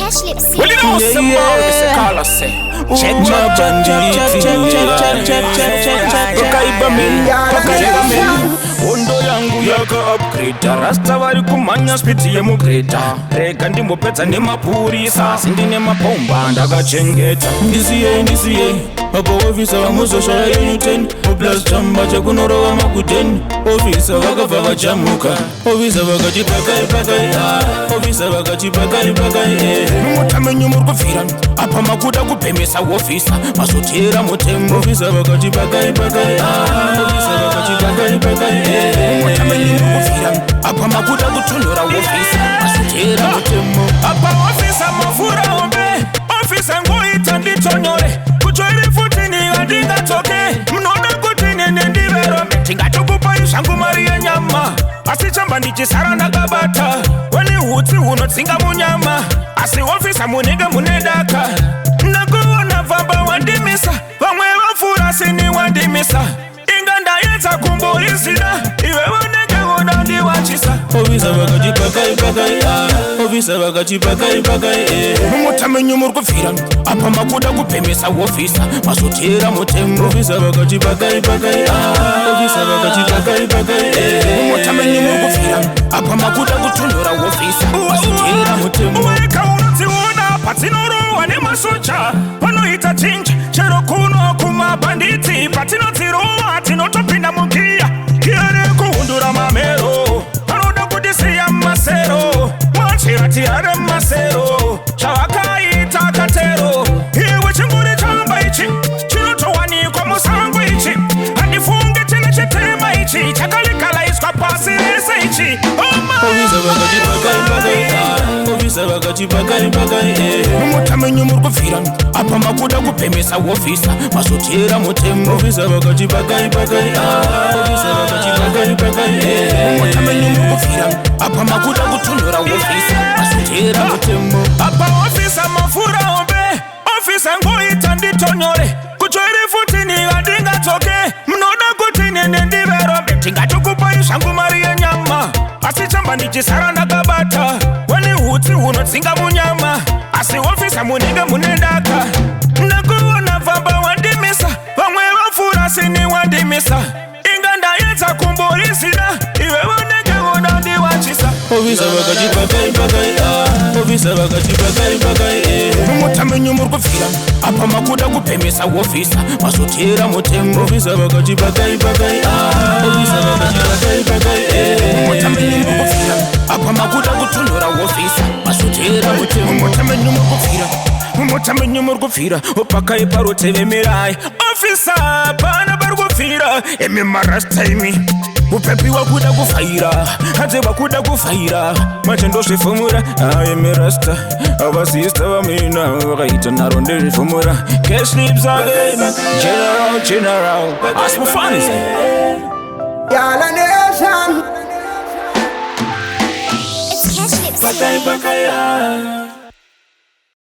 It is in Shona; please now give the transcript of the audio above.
Cash Lips. Well, you know, some more, Mr. Carlos say. Check, check, check, check, check, check, check, check, check, check. Pakaiba men, pakaiba men. Hondo yangu yaka upgrade. Rasta vari kumhanya speed yemugreta. Rega ndimbopedza nemapurisa, asi ndine mapomba ndakachengeta. Ndisiyei, ndisiyei apo officer, vamuzoshaya yenyu 10 plus chamba chekunorova makuteni. Officer vakabva vajamuka, officer vakati pakai pakai, ah. Officer vakati pakai pakai, eh. Mumota menyu muri kubvira apa, makuda kubhemesa officer, mazotera mutemo. Officer vakati pakai pakai, ah. Officer vakati pakai pakai, eh. Mumota menyu muri kubvira apa, makuda kutonhora officer, mazotera mutemo. Apa officer mafura hombe, officer ngoita nditonyore kuchoiri futini handingatsoke. Munoda kuti nene ndiverombe, tingatokupai zvangu mari yenyama, asi chamba ndichisara ndakabata. Weni hutsi hunotsinga munyama, asi officer munenge mune daka. Ndakuona famba wandimisa, vamwe vafura sini wandimisa. Inga ndaedza kumboizina, iwe unenge unondiwachisa. Officer vakati pakai pakai, ah. Officer vakati pakai pakai, eh. Mumota menyu muri kubvira apa, makuda kubhemesa officer, mazotera mutemo. Officer vakati pakai pakai, ah. Officer vakati pakai pakai, eh. Mumota menyu muri kubvira apa, makuda kutonhora officer, mazotera mutemo. Weka unodziona patsinorohwa nemasoja, panoita chinja chero kuno kumabhanditi. Patinodzirova tinotopinda mugiya, giya rekuhundura mamero. Panoda kutisiya masero, machira tiyare masero, zvavakaita katero. Iwe chinguri chamba ichi chinotowanikwa musango ichi, handifunge chine chitema ichi chakalegalaiswa pasi rese ichi. Officer vakati pakai pakai, ah. Officer vakati pakai pakai, eh. Mumota menyu muri kubvira apa, makuda kubhemesa officer, mazotera mutemo. Officer vakati pakai pakai, ah. Officer vakati pakai pakai, eh. Mumota menyu muri kubvira apa, makuda kutonhora officer, mazotera mutemo. Apa officer mafura hombe, officer ngoita nditonyore kuchoiri futini handingatsoke. Munoda kuti nene ndiverombe, tingatokupai zvangu mari yenyama, asi chamba ndichisara ndakabata. Weni hutsi hunotsinga munyama, asi officer munenge mune daka. Ndakuona famba wandimisa, vamwe vafura sini wandimisa. Inga ndaedza kumborizina, iwe unenge unondiwachisa. Officer vakati pakai pakai, ah. Officer vakati pakai pakai, eh. Mumota menyu muri kubvira apa, makuda kubhemesa officer, mazotera mutemo. Officer vakati pakai pakai, ah. Officer vakati pakai pakai, eh. Mumota menyu muri kubvira apa, makuda kutonhora officer, mazotera mutemo. Mumota menyu muri kubvira, mumota menyu muri kubvira pakaipa rutevemirai officer, pana pari kubvira. Imi marasta imi, upepi wakuda kufaira, hanze wakuda kufaira manje ndozvifumura. Aimi rasta avasista vamina vakaita naro ndezvifumura. Cash Lips again, general general asmufanise. Yala Nation. It's Cash Lips. Pakai pakai, ah.